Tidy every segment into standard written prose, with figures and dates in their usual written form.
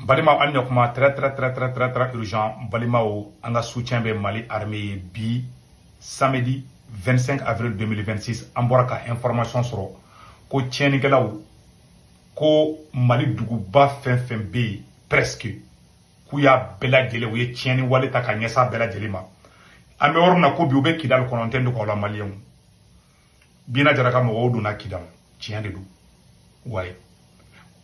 Balimaw, an ɲɔkuma, très très très très très très urgent. Balimaw, an ka soutien bɛ Mali armée ye. Bi samedi 25 avril 2026, an bɔra ka information sɔrɔ ko tiɲɛnikɛlaw ko Mali duguba fɛn fɛn bɛ yen presque, k'u y'a bɛɛ lajɛlen, u ye tiɲɛni wale ta ka ɲɛsin a bɛɛ lajɛlen ma. An bɛ yɔrɔ min na ko bi, u bɛ Kidali kɔnɔ. N tɛ dogo aw la, maliyɛnw, Bina Jara ka mɔgɔw donna Kidali, tiɲɛ de don. Wayi,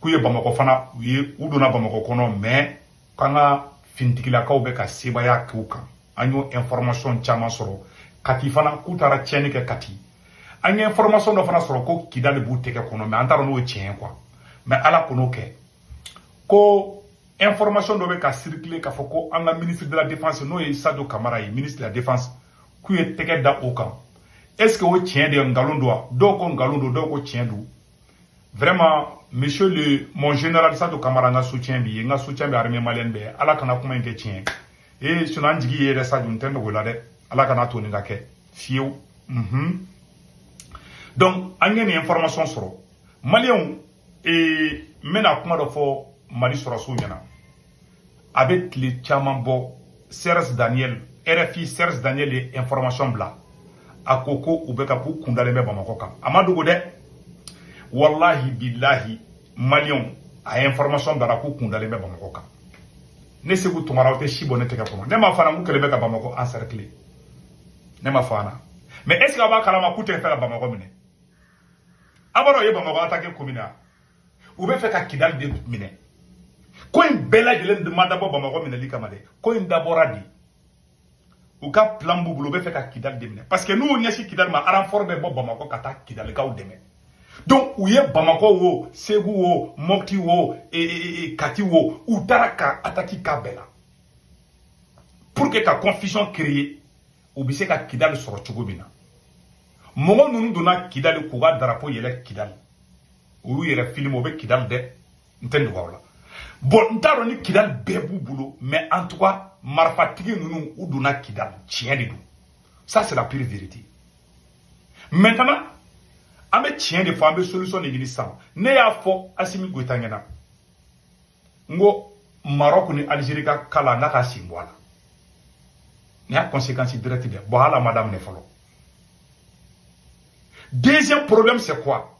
k'u ye Bamakɔ fana, u ye u donna Bamakɔ kɔnɔ, mais k'an ka finitigilakaw bɛ ka sebaaya k'u kan. An y'o information caman sɔrɔ. Kati fana, k'u taara tiɲɛni kɛ Kati. An ye information dɔ fana sɔrɔ ko Kidali b'u tɛgɛ kɔnɔ, mais an t'a dɔn n'o ye tiɲɛ ye quoi. Mais Ala kɔn'o kɛ ko information dɔ bɛ ka circuler k'a fɔ ko an ka ministre de la Défense, n'o ye Sadio Kamara ye, ministre de la Défense, k'u ye tɛgɛ da o kan. Est ce que o tiɲɛ de ye, nkalon don wa? Dɔw ko nkalon don, dɔw ko tiɲɛ don. Vraiment, monsieur le mon général Sadio Kamara, n ka soutien b'i ye, n ka soutien bɛ armée malienne bɛɛ. Ala kana kuma in kɛ tiɲɛ ee, sinon an jigi ye yɛrɛ. Sadio, n tɛ nɔgɔ la dɛ, Ala kana to nin ka kɛ fiyewu. Donc an ye nin information sɔrɔ, maliyɛnw. N bɛna kuma dɔ fɔ Mali sɔrɔsiw ɲɛna. A bɛ tile caman bɔ, Serge Daniel, RFI, Serge Daniel ye information bila. A ko ko u bɛ ka k'u kundalen bɛ Bamakɔ kan. A ma dogo dɛ, wallahi billahi, maliyɛnw, a ye information bila k'u kundalen bɛ Bamakɔ kan. Ne Segu Tunkara, aw tɛ si bɔ ne tɛgɛ kɔnɔ. Ne ma fana k'u kɛlen bɛ ka Bamakɔ encercler, ne ma fɔ an na. Mais est ce que aw b'a kalama k'u tɛ fɛ ka Bamakɔ minɛ? A b'a dɔn u ye Bamakɔ attaquer kun min na, u bɛ fɛ ka Kidali de minɛ. Ko in bɛɛ lajɛlen ma dabɔ Bamakɔ minɛli kama dɛ. Ko in dabɔra de, u ka plan b'u bolo, u bɛ fɛ ka Kidali de minɛ, parce que n'u y'u ɲɛsin Kidali ma, renfort bɛ bɔ Bamakɔ ka taa Kidalikaw dɛmɛ. Donc u ye Bamakɔ wo, Segu wo, Mɔpti wo, Kati wo, u taara ka attaque k'a bɛɛ la pour que ka confusion créer, u bɛ se ka Kidali sɔrɔ cogo min na. Mɔgɔ ninnu donna Kidali k'u ka drapeau yɛlɛ Kidali, u y'u yɛrɛ filmer, u bɛ Kidali dɛ. N tɛ nɔgɔ aw la. Bon, n t'a dɔn ni Kidali bɛɛ b'u bolo, mais en tout cas marifatigi ninnu, u donna Kidali, tiɲɛ de don. Ça, c'est la pure vérité. Maintenant, an bɛ tiɲɛ de fɔ, an bɛ solution de ɲini sisan. Ne y'a fɔ Asimi Goyita ɲɛna, n ko Maroc ni Algérie ka kala, n k'a ka sen bɔ a la. Nin y'a conséquence directe de. Bon, hali a ma daminɛ fɔlɔ. Deuxième problème, c'est quoi?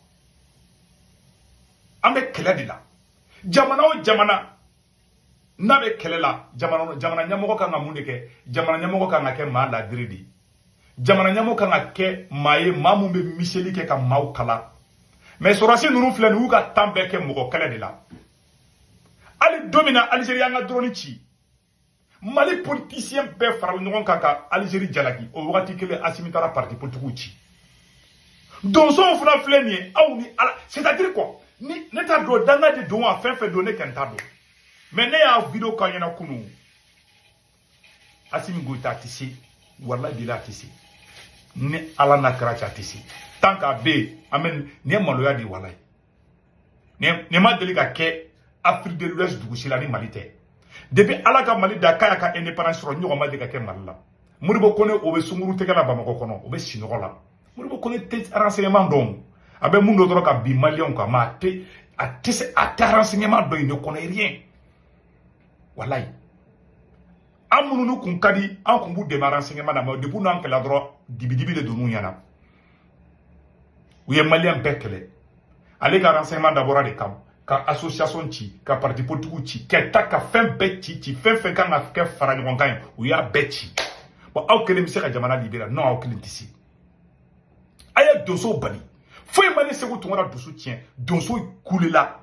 An bɛ kɛlɛ de la. Jamana o jamana n'a bɛ kɛlɛ la, jamana ɲɛmɔgɔ kan ka mun de kɛ? Jamana ɲɛmɔgɔ kan ka kɛ maa ladiri de ye. Jamana ɲɛmɔgɔ kan ka kɛ maa ye, maa mun bɛ miseli kɛ ka maaw kala. Mais sɔrɔdasi ninnu filɛ nin, y'u ka temps bɛɛ kɛ mɔgɔ kɛlɛ de la. Hali don min na Algérie y'an ka drone ci, Mali politicien bɛɛ farala ɲɔgɔn kan ka Algérie jalaki. O wagati kelen, Asimi taara parti politikiw ci. Donsow fana filɛ nin ye, aw ni Ala. C'est à dire quoi? Ni ne t'a dɔn, danga de don wa, fɛn fɛn don, ne kɛn t'a dɔn. Mais ne y'a vidéo k'aw ɲɛna kunun, Asimi Goyita, a tɛ se, walahi bilahi, a tɛ se. Ni Ala n'a kɛra cɛ, a tɛ se. Tant qu'a bɛ yen, an bɛ nin ye maloya de ye, walahi. Nin ma deli ka kɛ Afrique de l'Ouest dugu si la ni Mali tɛ. Depuis Ala ka Mali da, k'a y'a ka indépendance sɔrɔ, ɲɔgɔn ma deli ka kɛ Mali la. Modibo Kone, o bɛ sunkuru tɛgɛ la Bamakɔ kɔnɔ, o bɛ sinɔgɔ la. Modibo Kone tɛ renseignement dɔn. A bɛ mun dɔn dɔrɔn? Ka bin maliyɛnw kan. Mais a tɛ se, a tɛ renseignement dɔn, il ne connaît rien, walayi. An minnu n'u kun ka di, an kun b'u dɛmɛ renseignement na, mais depuis n'an kɛlɛ dɔrɔn, dibidibi de donn'u ɲɛna. U ye maliyɛn bɛɛ kɛlɛ. Ale ka renseignement dabɔra de kama ka association ci, ka parti politique ci, ka ta ka fɛn bɛɛ ci ci, fɛn fɛn kan ka kɛ fara ɲɔgɔn kan ye, u y'a bɛɛ ci. Bon, aw kelen bɛ se ka jamana libérer? Non, aw kelen tɛ se. A ye donsow bali, foyi ma ne Segu Tunkara dusu tiɲɛ. Donso kulela,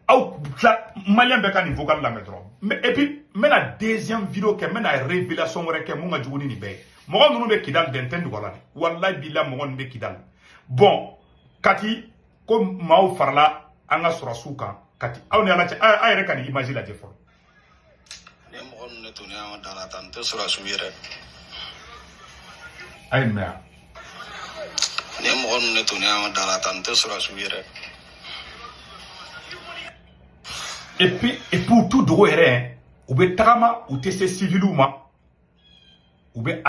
aw tila maliyɛn bɛɛ ka nin vocal lamɛn dɔrɔn. Mais et puis n bɛna deuxième vidéo kɛ, n bɛna révélation wɛrɛ kɛ mun ka jugu ni nin bɛɛ ye. Mɔgɔ ninnu bɛ Kidali dɛ, n tɛ nɔgɔ la dɛ, walayi bilahi, mɔgɔ ninnu bɛ Kidali. Bon, Kati, ko maaw farala an ka sɔrɔsiw kan Kati. Aw ni Ala cɛ, a yɛrɛ ka nin image lajɛ fɔlɔ. Ni mɔgɔ ninnu de tun y'an da la tan, n tɛ sɔrɔsiw yɛrɛ. A ye nin mɛn yan. Ni mɔgɔ ninnu de tun y'an da la tan, n tɛ sɔrɔsiw yɛrɛ. Et puis u t'u dogo yɛrɛ, u bɛ tagama, u tɛ se civiliw ma, u bɛ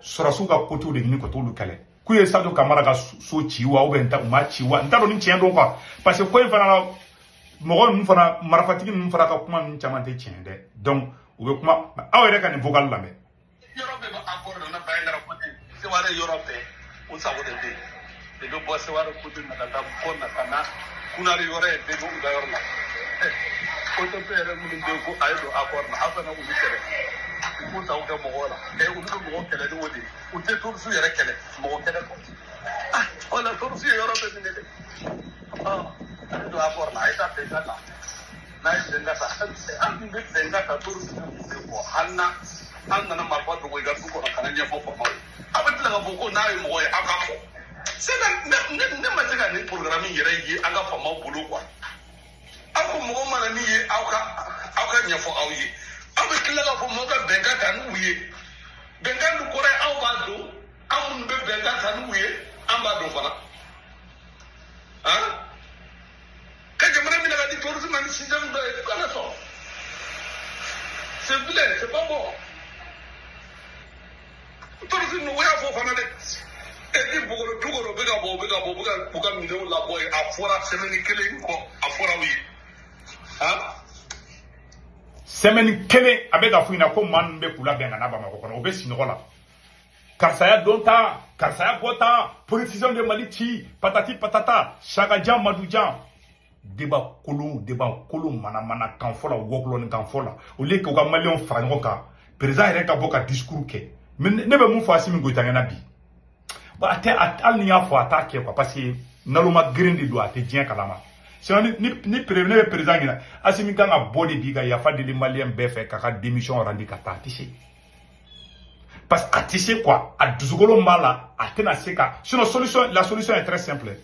sɔrɔsiw ka kotiw de ɲini ka t'olu kɛlɛ. K'u ye Sadio Kamara ka so ci wa, ou bien u ma ci wa, n t'a dɔn ni tiɲɛ don quoi, parce que ko in fana la, Mɔgɔ ninnu fana, marifatigi ninnu fana ka kuma ninnu caman tɛ tiɲɛ dɛ. Donc u bɛ kuma, aw yɛrɛ ka nin vocal lamɛn. Yɔrɔ bɛɛ bɛ accord na Bandiagara côté, Seware yɔrɔ bɛɛ, u sago de bɛ yen. De bɛ bɔ Seware côté na ka taa bɔ na ka na Kunari yɔrɔ ye, bɛɛ bɛ u ka yɔrɔ la. OTP yɛrɛ minnu bɛ yen ko a ye don accord na, aw kana olu kɛlɛ, u k'u sago kɛ mɔgɔw la. Olu bɛ mɔgɔ kɛlɛ ni o de ye, u tɛ terroriste yɛrɛ kɛlɛ, mɔgɔ kɛlɛ kɔ. Ah, wala terroriste ye yɔrɔ bɛɛ minɛ dɛ. A ye don accord na, a ye taa bɛnkan ta. N'a ye bɛnkan ta, an dun bɛ bɛnkan ta, terroriste bɛ bɔ hali na an nana marifa dogo i ka du kɔnɔ ka na ɲɛfɔ faamaw ye. Aw bɛ tila ka fɔ ko n'a ye mɔgɔ ye, aw k'a fɔ. Ne ma se ka nin programme yɛrɛ ye an ka faamaw bolo quoi. Aw ko mɔgɔ mana min ye, aw ka ɲɛfɔ aw ye. Aw bɛ tila k'a fɔ mɔgɔw ka bɛnkan ta n'u ye. Bɛnkan dun kɔrɔ ye aw b'a dɔn, an minnu bɛ bɛnkan ta n'u ye, an b'a dɔn fana. Han, ka jamana minɛ ka di terroriste ma ni système dɔ ye, kana sɔn. C'est vilain, c'est pas bon. Terroriste ninnu, o y'a fɔ fana dɛ. Et puis Bogoro du kɔnɔ, u bɛ ka bɔ, u bɛ ka bɔ, u bɛ ka u ka minɛnw labɔ yen. A fɔra semaine kelen kɔ, a fɔra u ye. Han. Semaine kelen, a bɛ ka f'u ɲɛna ko maa ninnu bɛ k'u labɛn ka na Bamakɔ kɔnɔ, u bɛ sunɔgɔ la. Karisa ya don ta, karisa ya bɔ ta, politicien de Mali ci, patati patata, sakajan madujan. Débat kolon, débat kolon, manamana kan fɔ la, wɔkulɔni kan fɔ la. Au lieu k'u ka maliyɛnw fara ɲɔgɔn kan, président yɛrɛ ka bɔ ka discours kɛ. Mais ne bɛ mun fɔ Assimi Goïta ɲɛna bi? Bon, a tɛ, hali ni y'a fɔ, a t'a kɛ quoi, parce que naloma girin de don, a tɛ diɲɛ kalama. Sinon ni ne bɛ président ɲɛna, Assimi kan ka bɔ de bi ka yafa deli maliyɛn bɛɛ fɛ k'a ka démission rendre ka taa. A tɛ se. Parce que a tɛ se quoi, a dusukolo b'a la, a tɛna se ka. Sinon solution, la solution est très simple.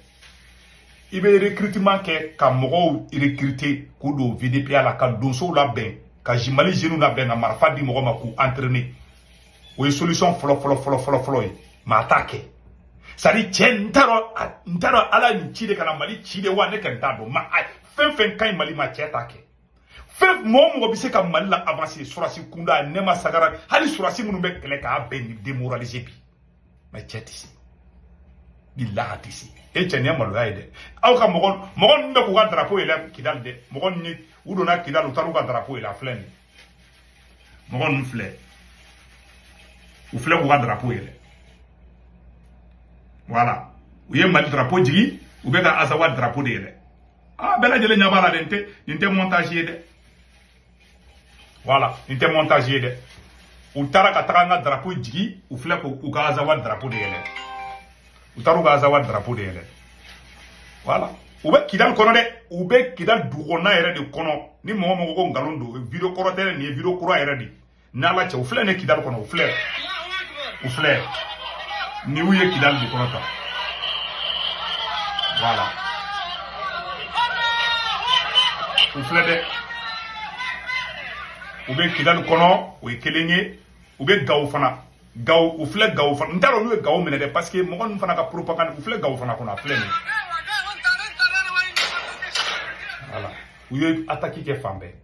I bɛ recrutement kɛ ka mɔgɔw recruter k'u don VDPA la, ka donsow labɛn, ka Mali jeunes labɛn, ka marifa di mɔgɔ ma k'u entraîner. O ye solution fɔlɔ fɔlɔ fɔlɔ fɔlɔ fɔlɔ ye. Mais a t'a kɛ. C'est à dire cɛ, n t'a dɔn Ala ye nin ci de ka na Mali ci de wa, ne kɔni t'a dɔn. Mais fɛn fɛn ka ɲi Mali ma, cɛ t'a kɛ. Fɛn mɔgɔ mɔgɔ bɛ se ka Mali la avancer, surasi kunda, Nɛma Sagara, hali surasi minnu bɛ kɛlɛ k'a bɛɛ ni démoraliser bi. Mais cɛ tɛ se. Bilahi, a tɛ se. E cɛ, nin ye maloya ye dɛ. Aw ka mɔgɔ mɔgɔ ninnu bɛ k'u ka drapeau yɛlɛ Kidali dɛ. Mɔgɔ ninnu, u donna Kidali, u taara u ka drapeau yɛlɛ, a filɛ nin ye. Mɔgɔ ninnu filɛ. U filɛ k'u ka drapeau yɛlɛ. Voilà. U ye Mali drapeau jigi, u bɛ ka Azawad drapeau de yɛlɛ. Ah, bɛɛ lajɛlen ɲɛ b'a la dɛ, nin tɛ montage ye dɛ. Voilà, nin tɛ montage ye dɛ. U taara ka taga an ka drapeau jigi, u filɛ k'u ka Azawad drapeau de yɛlɛ. U taara u ka Azawad drapeau de yɛlɛ. Voilà. U bɛ Kidali kɔnɔ dɛ, u bɛ Kidali dugukɔnɔna yɛrɛ de kɔnɔ. Ni mɔgɔ mɔgɔ ko nkalon don, vidéo kɔrɔ tɛ dɛ, nin ye vidéo kura yɛrɛ de. N'Ala cɛ, u filɛ nin ye Kidali kɔnɔ, u filɛ. U filɛ. Nin y'u ye Kidali de kɔnɔ tan. Voilà. U filɛ dɛ. U bɛ Kidali kɔnɔ, o ye kelen ye. U bɛ Gawo fana. Gawo, u filɛ Gawo fana. N t'a dɔn n'u ye Gawo minɛ dɛ, parce que mɔgɔ ninnu fana ka propagande, u filɛ Gawo fana kɔnɔ, a filɛ nin ye. Voilà. U ye attaque kɛ fan bɛɛ.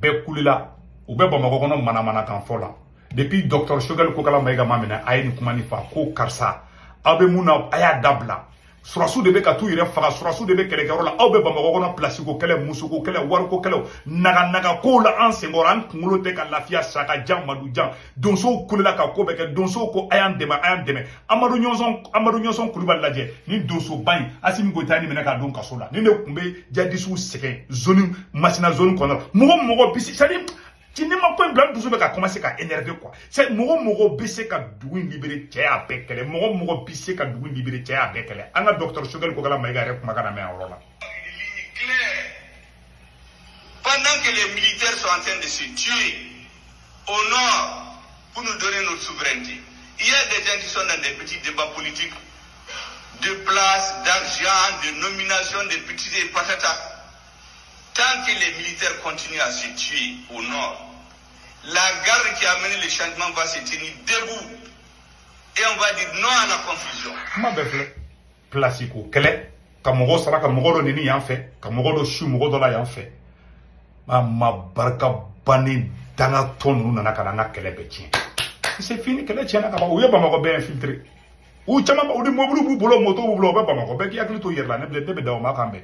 Bɛɛ kulela. U bɛ Bamakɔ kɔnɔ manamanakan fɔ la. Depuis docteur Choguel Kokala Maïga ma minɛ, a ye nin kuma nin fa ko karisa, aw bɛ mun na, a y'a dabila. Surasiw de bɛ ka t'u yɛrɛ faga, surasiw de bɛ kɛlɛkɛyɔrɔ la, aw bɛ Bamakɔ kɔnɔ place ko kɛlɛ, musoko kɛlɛ, wariko kɛlɛ, naga kow la an senkɔrɔ, an kunkolo tɛ ka lafiya, sakajan, madujan. Donsow kulela ka ko bɛɛ kɛ, donsow ko a y'an dɛmɛ, a y'an dɛmɛ. Amadu Ɲɔnsɔn, Amadu Ɲɔnsɔn Kulubali lajɛ, ni donsoba in, Assimi Goïta ye nin minɛ k'a don kaso la. Nin de tun bɛ jadisiw sɛgɛn zone Masina zone kɔnɔ. Mɔgɔ mɔgɔ bɛ se, c'est à dire ci ne ma ko in bila, n dusu bɛ ka commencer ka énerver quoi. C'est mɔgɔ mɔgɔ bɛ se ka dugu in libérer, cɛ y'a bɛɛ kɛlɛ. Mɔgɔ mɔgɔ bɛ se ka dugu in libérer, cɛ y'a bɛɛ kɛlɛ. An ka docteur Choguel Kokala Maïga yɛrɛ kumakan na mɛn a yɔrɔ la. Une ligne claire. Pendant que les militaires sont en train de se tuer au nord pour nous donner notre souveraineté, il y a des gens qui sont dans des petits débats politiques de place, d'argent, de nomination, de petits et patata. Tant que les militaires continuent à se tuer au nord, la garde qui a amené le changement va se tenir debout. Et on va dire non à la confusion. Kuma bɛɛ filɛ, place ko kɛlɛ, ka mɔgɔw sara, ka mɔgɔ dɔ neni yan fɛ, ka mɔgɔ dɔ su mɔgɔ dɔ la yan fɛ. A ma barika bannen, dangatɔ ninnu nana ka na an ka kɛlɛ bɛɛ tiɲɛ. C'est fini, kɛlɛ tiɲɛna ka ban. U ye Bamakɔ bɛɛ infiltré. U caman, u ni mobili b'u bolo, moto b'u bolo, u bɛ Bamakɔ. Bɛɛ k'i hakili to i yɛrɛ la. Ne bɛ da o ma kan bɛn.